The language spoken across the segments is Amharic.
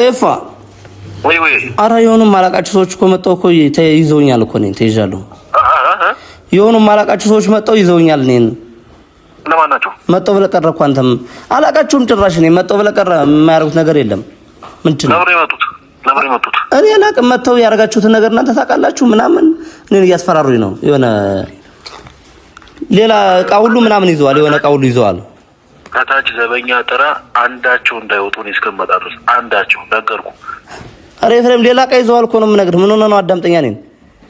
ኤፋ አረ የሆኑ ማላቃቸው ሰዎች እኮ መጣው እኮ ይዘውኛል እኮ እኔን ተይዣለሁ። የሆኑ ማላቃቸው ሰዎች መጣው ይዘውኛል እኔን። ለማን ናቸው? መጣው ብለህ ቀረ እኮ አንተም አላቃቸውም ጭራሽ። እኔ መጣው ብለህ ቀረ። የማያደርጉት ነገር የለም። ምንድን ነው ለምን የመጡት? እኔ አላቅም። መጥተው ያደረጋችሁትን ነገር እናንተ ታውቃላችሁ ምናምን እኔን እያስፈራሩኝ ነው። የሆነ ሌላ እቃ ሁሉ ምናምን ይዘዋል። የሆነ እቃ ሁሉ ይዘዋል። ከታች ዘበኛ ጥራ፣ አንዳቸው እንዳይወጡ እኔ እስከምመጣ ድረስ አንዳቸው ነገርኩ። አረ ኤፍሬም ሌላ እቃ ይዘዋል እኮ ነው የምነግርህ። ምን ሆነህ ነው? አዳምጠኛ እኔን።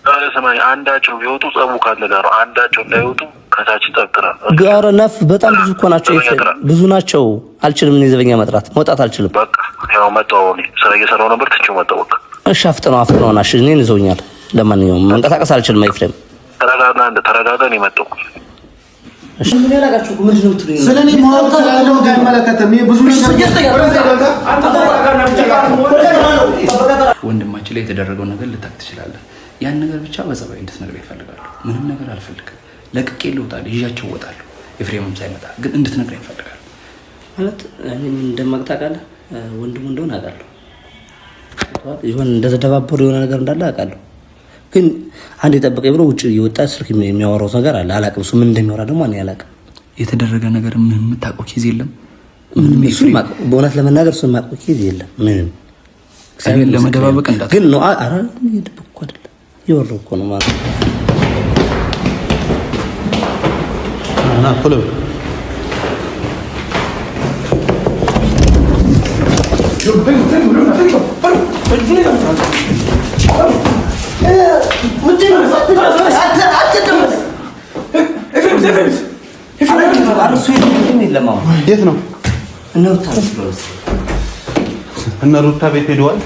ኧረ ስማኝ፣ አንዳቸው ቢወጡ ጸቡ ካለ ጋር ነው። አንዳቸው እንዳይወጡ ከታች ጠብ ጥራ። ኧረ ነፍ በጣም ብዙ እኮ ናቸው ኤፍሬም፣ ብዙ ናቸው። አልችልም፣ እኔ ዘበኛ መጥራት መውጣት አልችልም። በቃ ያው መጣሁ። እኔ ስራ እየሰራሁ ነበር፣ ትቼው መጣሁ። በቃ እሺ፣ አፍጥነው አፍጥነው ና። እሺ፣ እኔን ይዘውኛል። ለማንኛውም መንቀሳቀስ አልችልም ኤፍሬም። ተረጋጋ፣ ተረጋጋ። እኔ መጣሁ። ስለኔ ማወቅ ስላለው አይመለከትም። ብዙ ወንድማችን ላይ የተደረገው ነገር ልታክ ትችላለህ። ያን ነገር ብቻ በጸባይ እንድትነግረው ይፈልጋሉ። ምንም ነገር አልፈልግም። ለቅቄ ልወጣለሁ፣ ይዣቸው እወጣለሁ። ኤፍሬምም ሳይመጣ ግን እንድትነግረው ይፈልጋሉ። ማለት እኔ ምን እንደማውቅ ታውቃለህ? ወንድሙ እንደሆነ አውቃለሁ። የሆነ እንደተደባበሩ የሆነ ነገር እንዳለ አውቃለሁ። ግን አንድ የጠበቀኝ ብሎ ውጭ እየወጣ ስልክ የሚያወራው ነገር አለ። አላውቅም። እሱ ምን እንደሚያወራ ደግሞ እኔ አላውቅም። የተደረገ ነገር ምን የምታውቀው case የለም። በእውነት ለመናገር እሱን የማውቀው case የለም ምንም። እኔን ለመደባበቅ እንዳት ግን ነው። ኧረ እየደበቅኩ አይደለም፣ እየወራሁ እኮ ነው ማለት ነው። ና ቶሎ በል። የት ነው? እነ ሩታ ቤት ሄደዋል።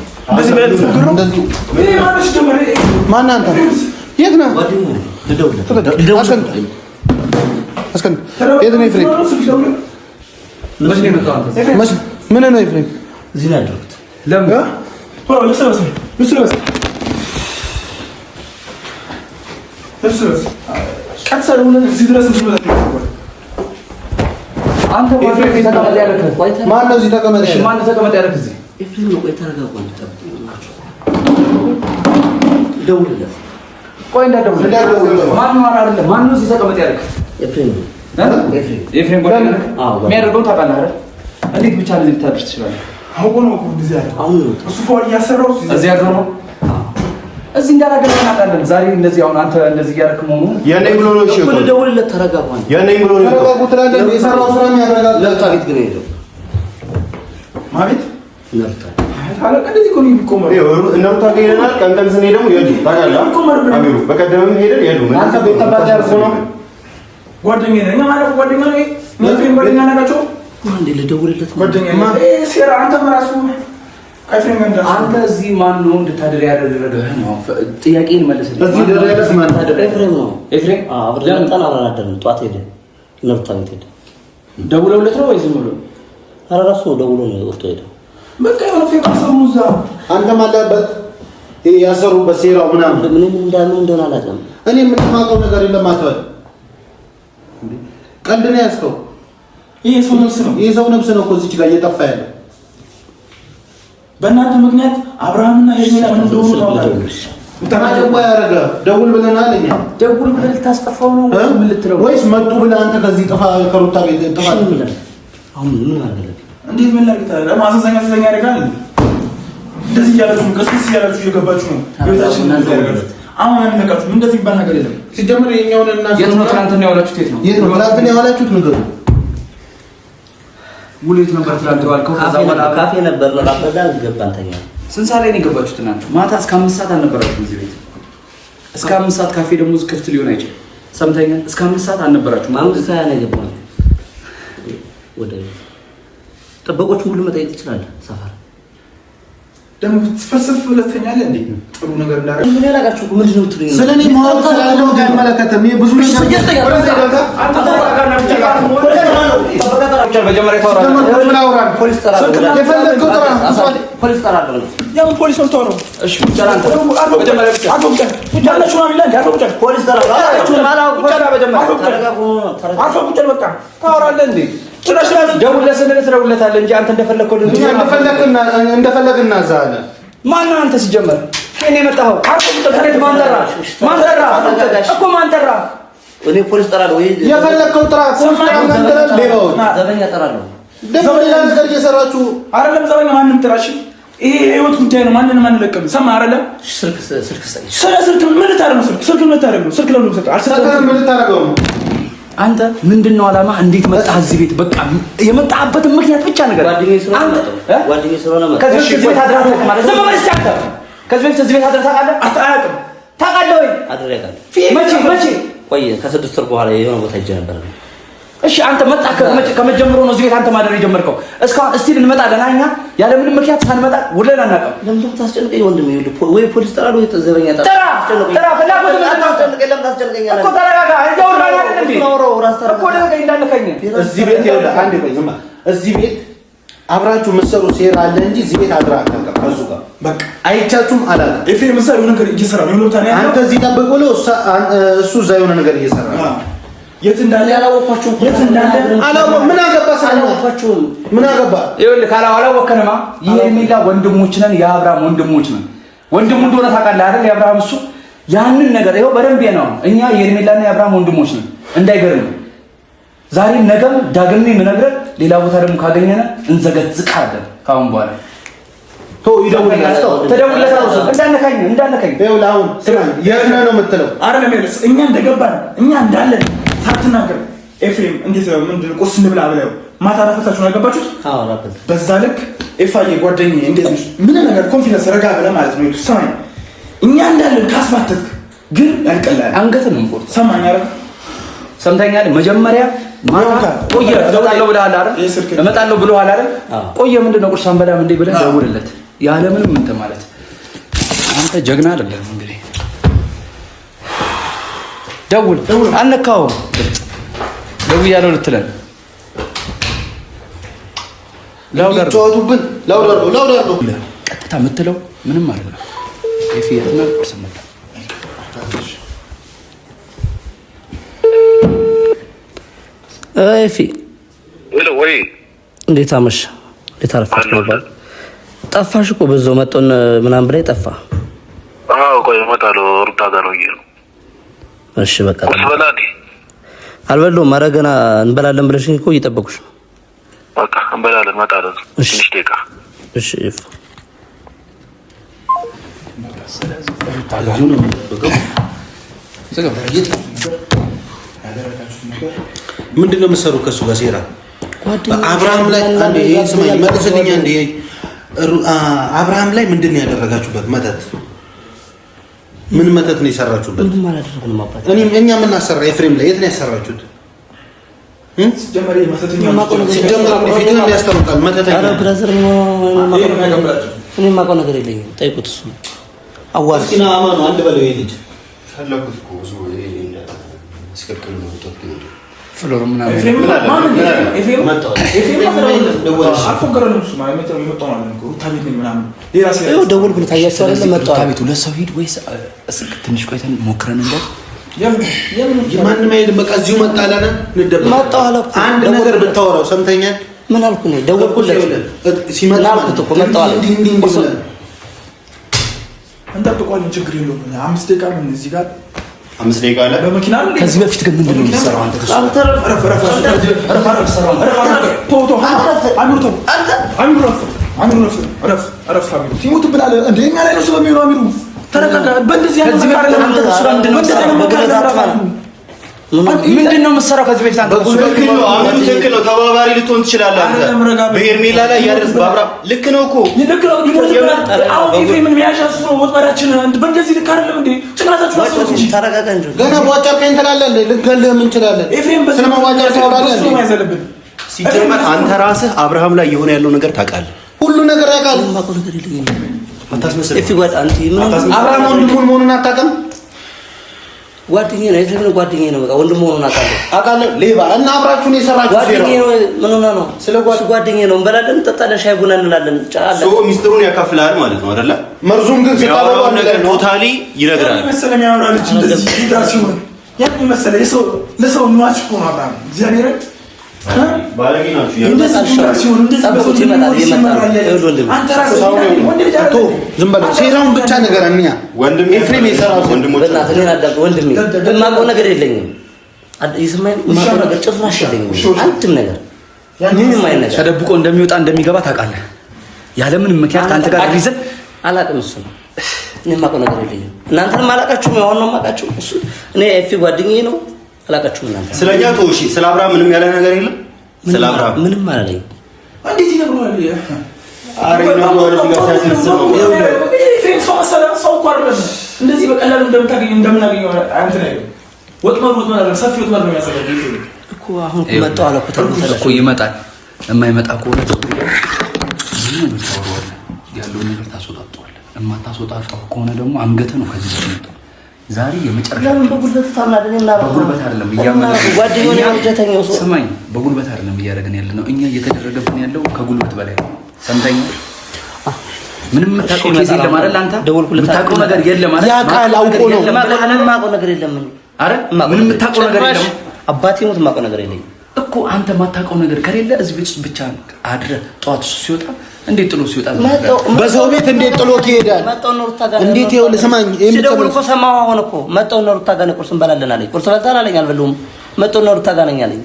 ማነህ አንተ? የት ነህ? የት ነው ኤፍሬም? ምን ነው ኤፍሬም? እዚህ ነው ያደረኩት። ማነው እዚህ ተቀመጥ ያለህ? ማነው ተቀመጥ ያለህ እዚህ? ኤፍሬም ነው። ቆይ ተረጋጉ። ደውልለት። ቆይ እንዳትደውል። ማነው? አይደለም ማነው እዚህ ተቀመጥ ያለህ? ኤፍሬም ነው። ኤፍሬም ጓደኛ ነህ? የሚያደርገውን ታውቃለህ አይደል? እንዴት ብቻ እንደዚህ ልታደርስ ትችላለህ? እዚህ አድሮ ነው እዚህ እንዳላደረ እናውቃለን። ዛሬ እንደዚህ አሁን አንተ እንደዚህ እያደረክ መሆኑ የኔ ብሎ ነው። እሺ እኮ ልደውልለት። ተረጋጉ። የኔ ብሎ ነው። ተረጋጉ ትላለህ። የሰራው ስራ የሚያረጋጋ ለሩታ ቤት ግን ሄደው ማለት ለሩታ እነ ሩታ ጋር ሄደናል። ቀን ቀን ስንሄድ ደግሞ የሉ ታውቃለህ። አሚሩ በቀደምም ሄደን የሉ። አንተ ቤት ጠባቂ አድርጎ ነው ጓደኛ ነኝ ማለት ጓደኛ ነኝ። ኤፍሬም ጓደኛ ናቸው። አንዴ ልደውልለት። ጓደኛ ነኝ። ሴራ አንተም ራሱ ከኤፍሬም ጋር አንተ እዚህ ማን ነው እንድታድር ያደረገህ ነው? ጥያቄን መልስልኝ። እዚህ ደረስ ማን ኤፍሬም ነው። ኤፍሬም አብረን መጣን፣ አብረን አደርን። ጠዋት ሄደ፣ እነ ሩታ ቤት ሄደ። ደውለውለት ነው ወይ ዝም ብሎ? ኧረ ራሱ ደውሎ ነው ወጥቶ ሄደ። በቃ የሆነ fake አሰሩ እዛ። አንተም አለህበት ይሄ ያሰሩበት ሴራው ምናምን ምንም እንዳሉ እንደሆነ አላውቅም። እኔ ምንም የማውቀው ነገር የለም አትበል። ቀልድ ነው ያዝከው። ይሄ ሰው ነፍስ ነው። ይሄ ሰው ነፍስ ነው እኮ እዚች ጋር እየጠፋ ያለው። በእናንተ ምክንያት አብርሃምና ሄርሜላ ምን እንደሆኑ ታውቃለህ። ተናጀባ ያደረገ ደውል ብለናል እኛ። ደውል ብለህ ልታስጠፋው ነው ወይስ ምን ልትለው? ወይስ መጡ ብለህ አንተ ከዚህ ጥፋ፣ ከሩታ ቤት ጥፋ። አሁን ምን ማድረግ አለብኝ? እንዴት ምን ላድርግ ታዲያ? ማዘዘኛ ዘዘኛ ያደርጋል። እንደዚህ እያላችሁ ነው፣ ቀስቀስ እያላችሁ እየገባችሁ ነው ህይወታችንን እንደዚህ ያደርጋችሁት። አሁን አንለቃችሁም። እንደዚህ የሚባል ነገር የለም። ሲጀምር የኛውን እና የት ነው ትናንትና የዋላችሁት? የት ነው የት ነው ትናንትና የዋላችሁት? ንገሩ። ውሎ የት ነበር ትናንት የዋልከው? ከዛ በኋላ ካፌ ነበር ነው ራበዳ ገባን፣ ተኛ። ስንት ሰዓት ላይ ነው የገባችሁት ትናንት? ማታ እስከ 5 ሰዓት አልነበራችሁም እዚህ ቤት። እስከ 5 ሰዓት ካፌ ደግሞ ክፍት ሊሆን አይችልም። ሰምተኛል። እስከ 5 ሰዓት አልነበራችሁም። 5:20 ነው የገባነው ወደ ቤት። ጥበቆቹ ሁሉ መጠየቅ ትችላለህ። ሰፈር ደግሞ ትፈስፍ ብለህ ትተኛለህ እንዴ? ጥሩ ነገር እንዳደረግህ ምን ያላቃችሁ ምንድን ነው የምትሉኝ? ስለኔ ማወቅ ስላለው አይመለከትም። ይሄ ብዙ ነገር ፖሊስ ጠራለሁ። የፈለግከው ጥራ። ፖሊስ ጠራለሁ። ያው ፖሊስ ነው የምታወራው። እሺ ብቻ አንተ መጀመሪያ ብቻ አርፎ ቁጭ ቁጭ አላችሁ ምናምን ይላል። አርፎ ቁጭ ፖሊስ ጠራለሁ። መጀመሪያ አርፎ ቁጭ በቃ ታወራለህ እንዴ? ጭራሽ ደውልለት ስንልህ ትደውልለታለህ እንጂ አንተ እንደፈለግከው እኛ እንደፈለግን እናዛለን። ማነው አንተ ሲጀመር? ከእኔ የመጣኸው ከቤት ማን ጠራ? ማን ጠራ እኮ ማን ጠራ? እኔ ፖሊስ ጠራለሁ ወይ የፈለግከው ጥራ። ፖሊስ ጥራ ምናምን ትላለህ። ሌባዎች ዘበኛ ጠራለሁ። ደግሞ ሌላ ነገር እየሰራችሁ አይደለም። ዘበኛ ማንም ጥራሽ። ይሄ የህይወት ጉዳይ ነው። ማንንም አንለቅም። ሰማህ አይደለም? ስልክ ስልክ ስጠኝ። ስለ ስልክ ምን ልታደርግ ነው? ስልክ ምን ልታደርግ ነው? ስልክ ለምን ሰጠህ? ሰከን ምን ልታደርገው ነው? አንተ ምንድነው ዓላማ? እንዴት መጣህ እዚህ ቤት? በቃ የመጣህበትን ምክንያት ብቻ ነገር ጓደኛዬ ስለሆነ መጣሁ። ጓደኛዬ ስለሆነ መጣሁ። ከዚህ በፊት እዚህ ቤት አድረህ አታውቅም ማለት ዝም በል እስኪ አንተ። ከዚህ በፊት እዚህ ቤት አድረህ ታውቃለህ? አታውቅም። ታውቃለህ ወይ? አድሬ አውቃለሁ። መቼ መቼ? ቆየ ከ6 ወር በኋላ የሆነ ቦታ ሄጄ ነበር። እሺ አንተ መጣህ ከመጀመሩ ነው እዚህ ቤት አንተ ማደር የጀመርከው? እስካሁን እስቲ እንመጣለን እኛ ያለ ምንም ምክንያት ሳንመጣ ውለን አናውቅም። ለምን ታስጨንቀኝ ወንድሜ? ወይ ፖሊስ ጠራለሁ ወይ ዘበኛ ጠራለሁ። ጥራ ጥራ። ፍላጎት ምንድን ነው? ለምን ታስጨንቀኛለህ? እኮ ተረጋጋ። እያወራን አይደል እንዴ? እኮ ልቀቀኝ እንዳልከኝ። እዚህ ቤት ይኸውልህ፣ አንዴ ቆይ ዝም በል። እዚህ ቤት አብራችሁ የምትሰሩ ሴራ አለ እንጂ እዚህ ቤት አድራ አታውቅም። ከእሱ ጋር በቃ አይቻችሁም አላውቅም። ኤፍሬም እዛ የሆነ ነገር እየሰራ ነው። የሆነ ቦታ ነው ያለው። አንተ እዚህ ጠብቅ ብሎ እሱ እዛ የሆነ ነገር እየሰራ ነው። የት እንዳለ አላወኳችሁም። የት እንዳለ አላወ ምን አገባ? አላወኳችሁም። ምን አገባ? ይኸውልህ ካላወከንማ የሄርሜላ ወንድሞች ነን፣ የአብርሃም ወንድሞች ነን። ወንድሙ እንደሆነ ታውቃለህ አይደል? የአብርሃም እሱ ያንን ነገር ይኸው በደንብ ነው። እኛ የሄርሜላና የአብርሃም ወንድሞች ነን። እንዳይገርም ዛሬም ነገም ዳግሜ የምነግርህ ሌላ ቦታ ደግሞ ካገኘን እንዘገዝቃለን። ካሁን በኋላ ተው፣ ይደውልልሃል። ተደውልለታለህ። እንዳነካኝ እንዳነካኝ። ይኸውልህ አሁን ስማኝ፣ የት ነህ ነው የምትለው? አይደለም ይኸውልህ፣ እኛ እንደገባን እኛ እንዳለን ሳትናገር ኤፍሬም እንዴት ነው ምንድን ነው ቁርስ እንብላ ብለው ማታ እራት በልታችሁ ነው ያገባችሁት? አዎ እራት በልተን። በዛ ልክ ኤፋዬ ጓደኛዬ እንዴት ነሽ ምንም ነገር confidence ረጋ ብለህ ማለት ነው። ስማኝ፣ እኛ እንዳለን ካስባተትክ ግን ያልቀላል። አንገትህን ነው የምቆርጠው። ሰማኝ አይደል? ሰምተኛል። መጀመሪያ ማታ ቆየ እመጣለሁ ብለሃል አይደል? እመጣለሁ ብለሃል አይደል? ቆየ ምንድን ነው ቁርስ አንበላም እንዴ ብለህ ደውልለት። ያለምንም እንትን ማለት አንተ ጀግና አይደለም እንግዲህ። ደውል። አልነካኸውም። ደውያለሁ ልትለን loud አድርገው። ይጫወቱብን። loud አድርገው፣ loud አድርገው። ቀጥታ የምትለው ምንም አይደለም። የፊየትና ቁርስ እንብላ። ኤፊ hello፣ ወይ እንዴት አመሸህ? እንዴት አረፈድክ? ነው ጠፋሽ እኮ በዛው መጣሁ ምናምን ብለህ ጠፋ። አዎ ቆይ እመጣለሁ። ሩታ ጋር ሆኜ ነው። እሺ በቃ ቁርስ በላ እንዴ? አልበላሁም። ኧረ ገና እንበላለን ብለሽኝ እኮ እየጠበኩሽ ነው። በቃ እንበላለን፣ እመጣለሁ። ትንሽ ደቂቃ። እሺ ኤፍ ምንድን ነው የምትሰሩ ከእሱ ጋር ሴራ? አብርሃም ላይ አንዴ ይሄን ስማኝ፣ መልስልኝ አንዴ። አብርሃም ላይ ምንድን ነው ያደረጋችሁበት መተት? ምን መተት ነው የሰራችሁበት? ምንም አላደረግንም አባቴ። እኛ ምን አሰራ? ኤፍሬም ላይ የት ነው ያሰራችሁት? ሲጀመር ሲጀመር ፊትህም ያስታውቃል። መተተኛ ኧረ brother፣ እኔ የማውቀው ነገር የለኝም። ጠይቁት እሱን አዋሪ እስኪ ና አማኑ አንድ በለው ይሄ ልጅ ፈለኩት እኮ ብዙ ይሄ እንደ እስቅልቅል ነው ወጥቶ ነው። ፍሎር ምናምን ደወልኩለት። አያቸው አይደለ መጥተዋል። ቤት ሁለት ሰው ሂድ ወይስ ትንሽ ቆይተን ሞክረን እንደት ማንም አይሄድም። በቃ እዚሁ መጣላና እንደበቅ መጣሁ አለ እኮ። አንድ ነገር ብታወራው ሰምተኛል። ምን አልኩ እኔ? ደወልኩለት ሲመጣ ምን አልኩት እኮ መጣሁ አለ። እንዲህ እንዲህ እንዲህ ብለህ እንጠብቀዋለን፣ ችግር የለውም። 5 ደቂቃ ነው እዚህ ጋር 5 ደቂቃ አለ። በመኪና አይደል? ከዚህ በፊት ግን ምንድን ነው የሚሰራው አንተ ከእሱ ጋር? እረፍ፣ እረፍ፣ እረፍ፣ እረፍ፣ እረፍ፣ እረፍ። ተው፣ ተው፣ አሚሩ ተው፣ አሚሩ እረፍ፣ አሚሩ እረፍ፣ እረፍ፣ እረፍ። አሚሩ ይሞትብናል እንዴ! እኛ ላይ ነው ስለሚሆነው። አሚሩ ተረጋጋ። በእንደዚህ አይነት ከዚህ በፊት አንተ ከእሱ ጋር ምንድን ነው የምትሰራው? ምንድን ነው የምትሰራው ከዚህ በፊት አንተ ከእሱ ጋር? ትክክል ነው አሚሩ፣ ትክክል ነው። ተባባሪ ልትሆን ትችላለህ አንተ በሄርሜላ ላይ ያደረስ በአብርሃም ልክ ነው እኮ ልክ ነው። ይሞትብናል። አሁን ኤፍሬምን መያዣ እሱ ነው ወጥመዳችን። በእንደዚህ ልክ አይደለም እንዴ? ጭንቅላታችሁ አስቡት እንጂ። ተረጋጋ እንጂ ገና ቧጫርከኝ ትላለህ እንዴ? ልንገልህም እንችላለን። ኤፍሬም በዚህ ስለመቧጨር ታወራለህ እንዴ? ነው መያዝ ያለብን። ሲጀመር አንተ ራስህ አብርሃም ላይ የሆነ ያለው ነገር ታውቃለህ። ሁሉ ነገር ያውቃል። የማውቀው ነገር የለኝም። አታስመስል። ኤፊ ጓድ አንተ ምን አብርሃም ወንድሙን መሆኑን አታውቅም? ጓደኛዬ ነው። ኤፍሬም ጓደኛዬ ነው። በቃ ወንድም መሆኑን አውቃለሁ። አውቃለሁ። ሌባ እና አብራችሁን የሰራችሁ ሴራ ጓደኛዬ ነው። ምን ሆነህ ነው? ስለ እሱ ጓደኛዬ ነው። እንበላለን፣ እንጠጣለን፣ ሻይ ቡና እንላለን። ጫላ so ሚስጥሩን ያካፍልሃል ማለት ነው አይደለ? መርዙን ግን ስታበሉ የሚያወራውን አንድ ነገር ላይ ነው። totally ይነግራል። ያን የመሰለ የሚያወራ ልጅ እንደዚህ ጌታ ሲሆን ያን የመሰለ የሰው ለሰው ኗች እኮ ነው አብርሃም። እግዚአብሔርን ባለጌ ናችሁ። ዝም በለው። ሴራውን ብቻ ንገረን። እኛ ኤፍሬም የሰራው ወንድሜ የማውቀው ነገር የለኝም። ይስማኝ፣ የማውቀው ነገር ጭራሽ የለኝም። አንድም ነገር ምንም አይነት ነገር ተደብቆ እንደሚወጣ እንደሚገባ ታውቃለህ። ያለምንም ምክንያት ከአንተ ጋር reason አላውቅም። እሱ ነው እኔ የማውቀው ነገር የለኝም። እናንተንም አላውቃችሁም። አሁን ነው የማውቃችሁ። እሱ እኔ ኤፊ ጓደኛዬ ነው፣ አላውቃችሁም። እናንተ ስለኛ ተው እሺ። ስለ አብርሃም ምንም ያለ ነገር የለም። ስለ አብርሃም ምንም አላለኝም። እንዴት ይነግረዋል? አረ ይነግረዋል። እዚህ ጋር ሲያስመስል ነው። ሰው መሰለህ? ሰው እኮ አይደለም። እንደዚህ በቀላሉ እንደምታገኘው እንደምናገኘው እንትን አይደለም። ወጥመድ ወጥመድ አይደለም፣ ሰፊ ወጥመድ ነው የሚያዘጋጀው እኮ። አሁን እኮ መጣሁ አለ እኮ እኮ ይመጣል። የማይመጣ ከሆነ ያለውን ነገር ታስወጣጠዋለህ። የማታስወጣጠው ከሆነ ደግሞ አንገትህ ነው ከዚህ በፊት ዛሬ የመጨረሻ። ለምን በጉልበት ታምናለህ? እኔና በጉልበት አይደለም እያመነ ጓደኛውን የወጀተኛው ሰው ስማኝ፣ በጉልበት አይደለም እያደረግን ያለ ነው። እኛ እየተደረገብን ያለው ከጉልበት በላይ ነው። ሰምተኛል? ምንም የምታውቀው case የለም አይደል? አንተ የምታውቀው ነገር የለም አይደል? ያውቃል፣ አውቆ ነው። የማውቀው ነገር የለም። አረ ምንም የምታውቀው ነገር የለም። አባቴ ሞት የማውቀው ነገር የለኝም እኮ። አንተ የማታውቀው ነገር ከሌለ እዚህ ቤት ውስጥ ብቻ አድረህ ጠዋት እሱ ሲወጣ እንዴት ጥሎ ሲወጣ በሰው ቤት እንዴት ጥሎት ይሄዳል? እንዴት ይኸውልህ፣ ስማኝ፣ ሲደውል እኮ ሰማሁ። አሁን እኮ መጣሁ እና ሩታ ጋር ነው ቁርስ እንበላለን አለኝ። ቁርስ በልተሃል አለኝ። አልበላሁም። መጣሁ እና ሩታ ጋር ነኝ አለኝ።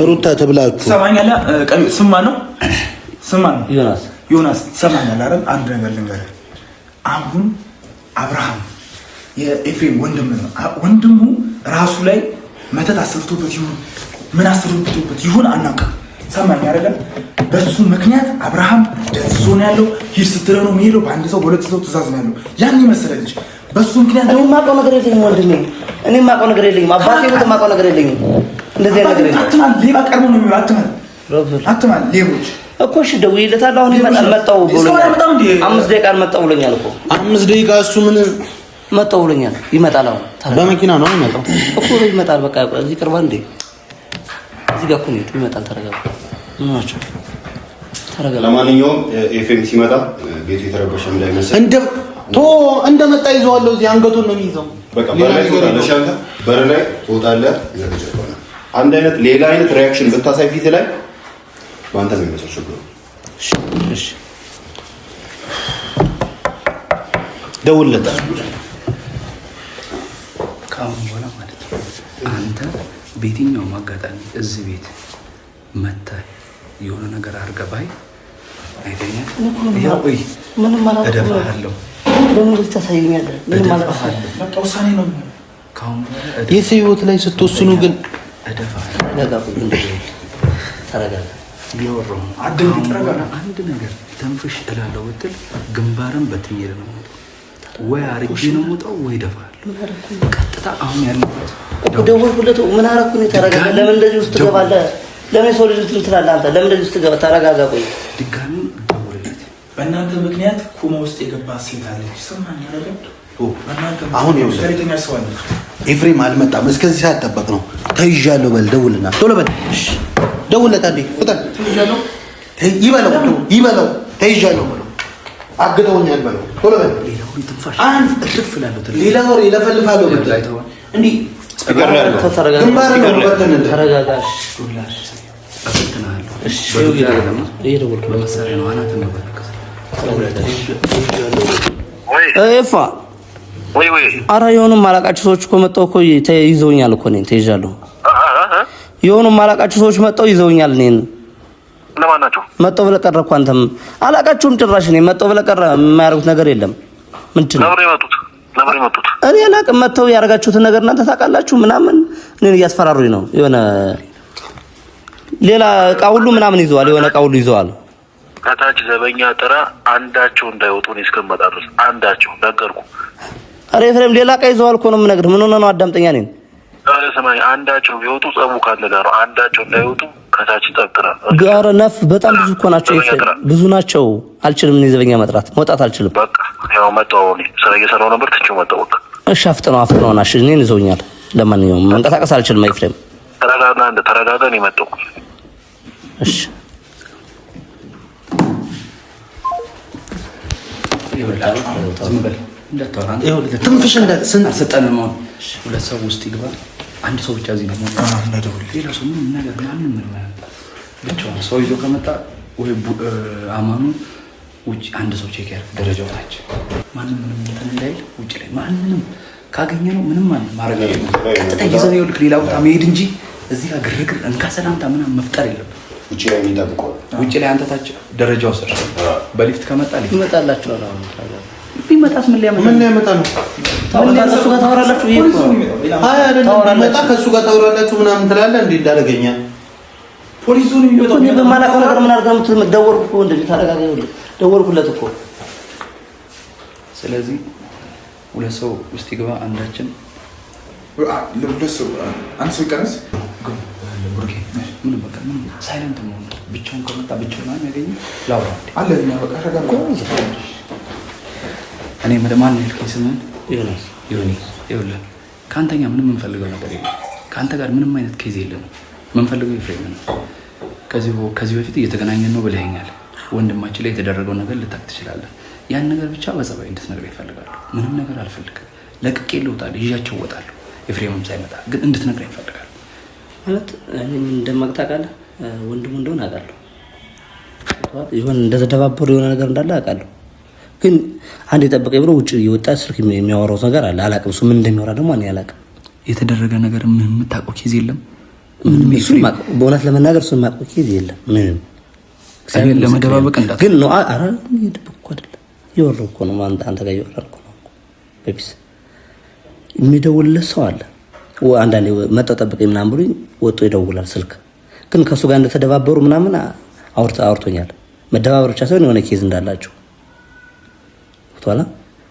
ሩታ ተብላችሁ ትሰማኛለህ? ስም ማን ነው? ስም ማን ነው? ዮናስ። ዮናስ ትሰማኛለህ አይደል? አንድ ነገር ልንገርህ። አሁን አብርሃም የኤፍሬም ወንድም ነው። ወንድሙ ራሱ ላይ መተት አሰርቶበት ይሁን ምን አሰርቶበት ይሁን አናውቅም። ሰማኝ አይደለም? በሱ ምክንያት አብርሃም ደንዝዞ ነው ያለው። ሂድ ስትለው ነው የሚሄደው። በአንድ ሰው በሁለት ሰው ትእዛዝ ነው ያለው። ያን የመሰለ ልጅ በሱ ምክንያት እኔ የማውቀው ነገር የለኝም ወንድሜ፣ እኔ የማውቀው ነገር የለኝም። አባቴ ሞት የማውቀው ነገር የለኝም። እንደዚህ አይነት ነገር የለም። አትማል፣ ሌባ ቀድሞ ነው የሚለው። አትማል፣ አትማል፣ ሌቦች እኮ። እሺ ደውዬለታለሁ። አሁን ይመጣል። መጣሁ ብሎኛል። 5 ደቂቃ መጣሁ ብሎኛል እኮ 5 ደቂቃ እሱ ምን መጣሁ ብሎኛል። ይመጣል። አሁን በመኪና ነው የሚመጣው እኮ ይመጣል። በቃ እዚህ ቅርባ እንዴ እዚህ ጋር እኮ ነው ይመጣል። ተረጋጋ። ምን ናቸው? ተረጋጋ። ለማንኛውም ኤፍኤም ሲመጣ ቤቱ የተረበሸ እንዳይመስል እንደ ቶ እንደመጣ ይዘዋለሁ። እዚህ አንገቱን ነው የሚይዘው። በቃ በር ላይ ትወጣለህ። አንተ በር ላይ ትወጣለህ። አንድ አይነት ሌላ አይነት reaction ብታሳይ ፊት ላይ በአንተ ነው የሚመጣው ችግሩ። እሺ ደውልለት። ከአሁን በኋላ ማለት ነው አንተ በየትኛውም አጋጣሚ እዚህ ቤት መተህ የሆነ ነገር አድርገህ ባይ አይተኛል። ያው እይ ምንም አላውቅም። እደፋሃለሁ። ለምን ታሳየኛለህ? ምንም አላውቅም። በቃ ውሳኔ ነው። ከአሁን በኋላ የሰው ህይወት ላይ ስትወስኑ ግን እደፋሃለሁ። ተረጋጋ። እያወራሁ ነው። አትደንግጥ፣ ተረጋጋ። አንድ ነገር ተንፍሽ እላለሁ ብትል ግንባርን በትኜ ነው የምወጣው። ወይ አርጌ ነው የምወጣው ወይ እደፋሃለሁ። ቀጥታ አሁን ያለበት ደወልኩለት። ምን አደረኩ እኔ? ተረጋጋ። ለምን እንደዚህ ውስጥ ትገባለህ? ለምን ሰው ልጅ እንትን ትላለህ አንተ? ለምን እንደዚህ ውስጥ ትገባ? ተረጋጋ። ቆይ ድጋሚ ደውልለት። በእናንተ ምክንያት ኮማ ውስጥ የገባ ሴት አለች። ሰማኝ አይደለም? በእናንተ አሁን ይኸውልህ የተኛ ሰው አለች። ኤፍሬም አልመጣም። እስከዚህ ሰዓት ጠበቅ ነው። ተይዣለሁ በል ደውልና፣ ቶሎ በል ደውልለት። አንዴ ፍጠን። ይበለው ይበለው፣ ተይዣለሁ በለው፣ አግተውኛል በለው፣ ቶሎ በል። ሌላ ወሬ ትንፋሽ አንድ እርፍ እላለሁ ትላለህ። ሌላ ወሬ እለፈልፋለሁ በል። እንዲህ speaker ላይ ያለው ተረጋጋ። ግንባር ነው በተነለ ተረጋጋ። እበትንሃለሁ። እሺ በዱላ አይደለም፣ እየደወልኩ ነው። በመሳሪያ ነው። አናትህን ነው የምበለቅሰው። ወይ ኤፋ ወይ ወይ ኧረ የሆኑ የማላውቃቸው ሰዎች እኮ መጥተው እኮ ይዘውኛል እኮ እኔን ተይዣለሁ። የሆኑ የማላውቃቸው ሰዎች መጥተው ይዘውኛል እኔን። እነማን ናቸው? መጥተው ብለህ ቀረ እኮ አንተም አላውቃቸውም ጭራሽ። እኔ መጥተው ብለህ ቀረ። የማያደርጉት ነገር የለም። ምንድን ነው ለምን የመጡት? ለምን የመጡት? እኔ አላውቅም። መጥተው ያደረጋችሁትን ነገር እናንተ ታውቃላችሁ ምናምን እኔን እያስፈራሩኝ ነው። የሆነ ሌላ እቃ ሁሉ ምናምን ይዘዋል። የሆነ እቃ ሁሉ ይዘዋል። ከታች ዘበኛ ጥራ፣ አንዳቸው እንዳይወጡ እኔ እስከምመጣ ድረስ አንዳቸው። ነገርኩ። ኧረ ኤፍሬም ሌላ እቃ ይዘዋል እኮ ነው የምነግርህ። ምን ሆነህ ነው? አዳምጠኛ እኔን። ኧረ ስማኝ፣ አንዳቸው ቢወጡ ጸቡ ካለ ጋር ነው። አንዳቸው እንዳይወጡ ከታች ጠብ ጥራ። ኧረ ነፍ በጣም ብዙ እኮ ናቸው ኤፍሬም፣ ብዙ ናቸው። አልችልም፣ እኔ ዘበኛ መጥራት መውጣት አልችልም። በቃ ያው መጣሁ። እኔ ስራ እየሰራሁ ነበር፣ ትቼው መጣሁ። በቃ እሺ አፍጥነው አፍጥነው ና። እሺ እኔን ይዘውኛል። ለማንኛውም መንቀሳቀስ አልችልም ኤፍሬም። ተረጋጋ፣ አንተ ተረጋጋ። እኔ መጣሁ። እሺ ዝም በል እንዳታወራ። ትንፍሽ እንደ ስንት አልሰጠንም። አሁን ሁለት ሰው ውስጥ ይግባ። አንድ ሰው ብቻ እዚህ ነው። ሌላ ሰው ምንም ነገር ማንም ምንም አያመጣም። ብቻውን ሰው ይዞ ከመጣ ወይ አማኑ ውጭ አንድ ሰው check ያድርግ። ደረጃው ታች ማንም ምንም እንትን እንዳይል ውጭ ላይ ማንንም ካገኘ ነው ምንም ማድረግ ቀጥታ ይዘን ይኸውልህ ሌላ ቦታ መሄድ እንጂ እዚህ ጋር ግርግር እንካ ሰላምታ ምናምን መፍጠር የለብንም። ውጭ ላይ የሚጠብቀው ውጭ ላይ አንተ ታች ደረጃው ስር በሊፍት ከመጣ ሊፍት ይመጣላችኋል። አሁን ቢመጣስ ምን ሊያመጣ ምን ሊያመጣ ነው? ከእሱ ጋር ታወራላችሁ። አይ አይደለም፣ ቢመጣ ከእሱ ጋር ታወራላችሁ ምናምን ትላለህ። እንዴ እንዳደረገኛ ፖሊሱ ነው የሚመጣው። እኔ በማላውቀው ነገር ምን አድርገህ የምትል ደወልኩ እኮ እንደዚህ ታረጋጋ። ደወልኩለት እኮ። ስለዚህ ሁለት ሰው ውስጥ ይግባ፣ አንዳችን ሁለት ሰው አንድ ሰው ይቀነስ። ምንም በቃ ምንም silent መሆን ብቻውን ከመጣ ብቻውን ነው የሚያገኘው። ላውራ አለ እኛ በቃ ረጋ እኔ ማን ያልከኝ ስምህን? ዮናስ። ዮኒ። ይኸውልህ ከአንተኛ ምንም የምንፈልገው ነገር የለም። ከአንተ ጋር ምንም አይነት case የለንም። የምንፈልገው ኤፍሬም ነው። ከዚህ በፊት እየተገናኘን ነው ብለኸኛል። ወንድማችን ላይ የተደረገው ነገር ልታውቅ ትችላለህ። ያን ነገር ብቻ በጸባይ እንድትነግረኝ እፈልጋለሁ። ምንም ነገር አልፈልግም። ለቅቄ ልወጣለሁ፣ ይዣቸው እወጣለሁ። ኤፍሬምም ሳይመጣ ግን እንድትነግረኝ እፈልጋለሁ። ማለት እኔ ምን እንደማውቅ ታውቃለህ? ወንድሙ እንደሆነ አውቃለሁ። የሆነ እንደተደባበሩ የሆነ ነገር እንዳለ አውቃለሁ። ግን አንድ የጠበቀኝ ብሎ ውጭ እየወጣ ስልክ የሚያወራው ነገር አለ። አላውቅም። እሱ ምን እንደሚያወራ ደግሞ እኔ አላውቅም። የተደረገ ነገር ምን የምታውቀው case የለም። በእውነት ለመናገር እሱን የማውቀው case የለም ምንም። እኔን ለመደባበቅ እንዳት ግን ነው። ኧረ እየደበቅኩ አይደለም፣ እያወራሁ እኮ ነው። አንተ ጋር እያወራሁ እኮ ነው። በ peace የሚደውልለት ሰው አለ። አንዳንዴ መጣሁ ጠብቀኝ ምናምን ብሎኝ ወጥቶ ይደውላል ስልክ። ግን ከእሱ ጋር እንደተደባበሩ ምናምን አውርቶኛል። መደባበር ብቻ ሳይሆን የሆነ case እንዳላቸው ቶላ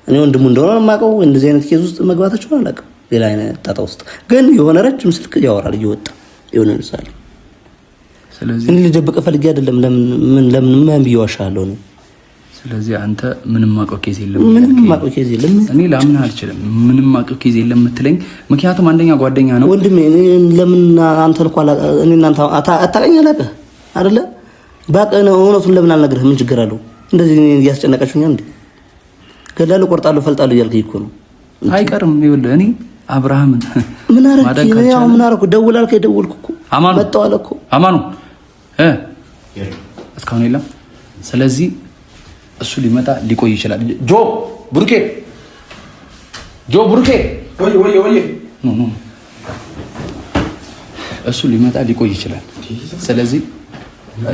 እኔ ወንድሙ እንደሆነ የማውቀው እንደዚህ አይነት case ውስጥ መግባታቸውን አላውቅም። ሌላ አይነት ጣጣ ውስጥ ግን የሆነ ረጅም ስልክ ያወራል እየወጣ የሆነ ምሳሌ። ስለዚህ እኔ ልደብቅ ፈልጌ አይደለም። ለምን ምን ለምን ምን ብዬ ዋሻለሁ ነው። ስለዚህ አንተ ምንም ማውቀው case የለም። ምንም ማውቀው case የለም። እኔ ላምን አልችልም። ምንም ማውቀው case የለም የምትለኝ ምክንያቱም አንደኛ ጓደኛ ነው ወንድሜ። እኔ ለምን አንተ እኮ እኔ እናንተ አታውቀኝ አላውቅህ አይደለ? ባውቅህ ነው እውነቱን ለምን አልነግርህም? ምን ችግር አለው? እንደዚህ እያስጨነቃችሁኛል እንዴ? ገላለሁ፣ ቆርጣለሁ፣ ፈልጣለሁ እያልከኝ እኮ ነው። አይቀርም። ይኸውልህ እኔ አብርሃምን ምን አደረኩ? ያው ምን አደረኩ? ደውል አልከኝ፣ ደወልኩ እኮ። አማኑ መጣሁ አለ እኮ። አማኑ እስካሁን የለም። ስለዚህ እሱ ሊመጣ ሊቆይ ይችላል። ጆ ብሩኬ፣ ጆ ብሩኬ፣ ወይ ወይ ወይ no no፣ እሱ ሊመጣ ሊቆይ ይችላል። ስለዚህ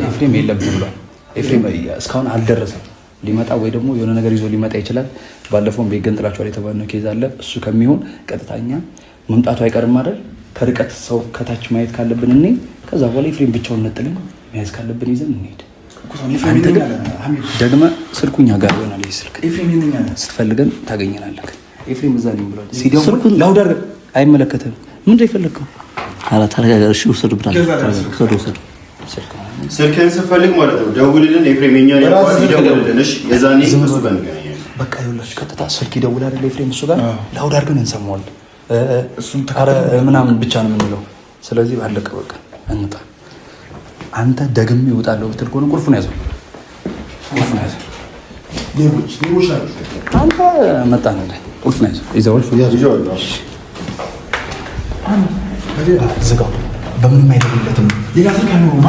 ኤፍሬም የለም ብሏል። ኤፍሬም እስካሁን አልደረሰም። ሊመጣ ወይ ደግሞ የሆነ ነገር ይዞ ሊመጣ ይችላል። ባለፈውም ቤት ገንጥላችኋል የተባልነው case አለ። እሱ ከሚሆን ቀጥታኛ መምጣቱ አይቀርም አይደል? ከርቀት ሰው ከታች ማየት ካለብን እኔ ከዛ በኋላ ኤፍሬም ብቻውን ነጥልን መያዝ ካለብን ይዘን እንሄድ። አንተ ግን ደግመህ ስልኩ እኛ ጋር ይሆናል። ይህ ስልክ ስትፈልገን ታገኘናለህ። ኤፍሬም እዛ ነኝ ብሏል። ሲደውል loud አድርገህ አይመለከትህም። ምንድን ነው የፈለግከው? ኧረ ተረጋጋ። እሺ ውሰዱ፣ ውሰዱ፣ ውሰዱ ስልክህን ስትፈልግ ማለት ነው ደውልልን። ኤፍሬም የእኛን ይደውልልን። እሺ የዛኔ እሱ ጋር እንገናኛለን። በቃ ይኸውላችሁ ቀጥታ ስልክ ይደውል አይደል ኤፍሬም እሱ ጋር loud አድርገን እንሰማዋለን። ኧረ ምናምን ብቻ ነው የምንለው። ስለዚህ አለቀ በቃ እንውጣ። አንተ ደግሜ እወጣለሁ ብትል ከሆነ ቁልፉን ያዘው፣ ቁልፉን ያዘው። ሌቦች ሌቦች ናቸው። አንተ መጣ ነው ላይ ቁልፉን ያዘው፣ ይዘው ይዤዋለሁ። ዝጋው። በምንም አይደውልለትም። ሌላ ስልክ አይኖሩማ።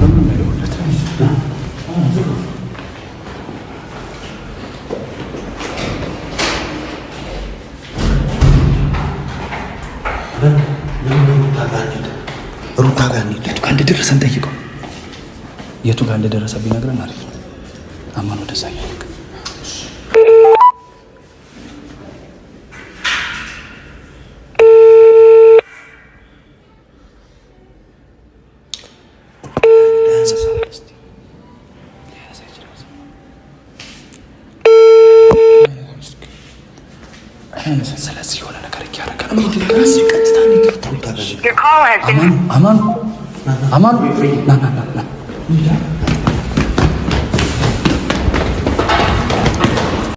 በምንም አይደውልለትም። ሩታ ጋር እንሂድ። የቱ ጋር እንደደረሰ እንጠይቀው። የቱ ጋር እንደደረሰ ቢነግረን አሪፍ ነው። አማን ወደዛ እያልክ ስለዚህ የሆነ ነገር እያደረገ ነው። አማኑ አማኑ አማኑ ና ና ና ና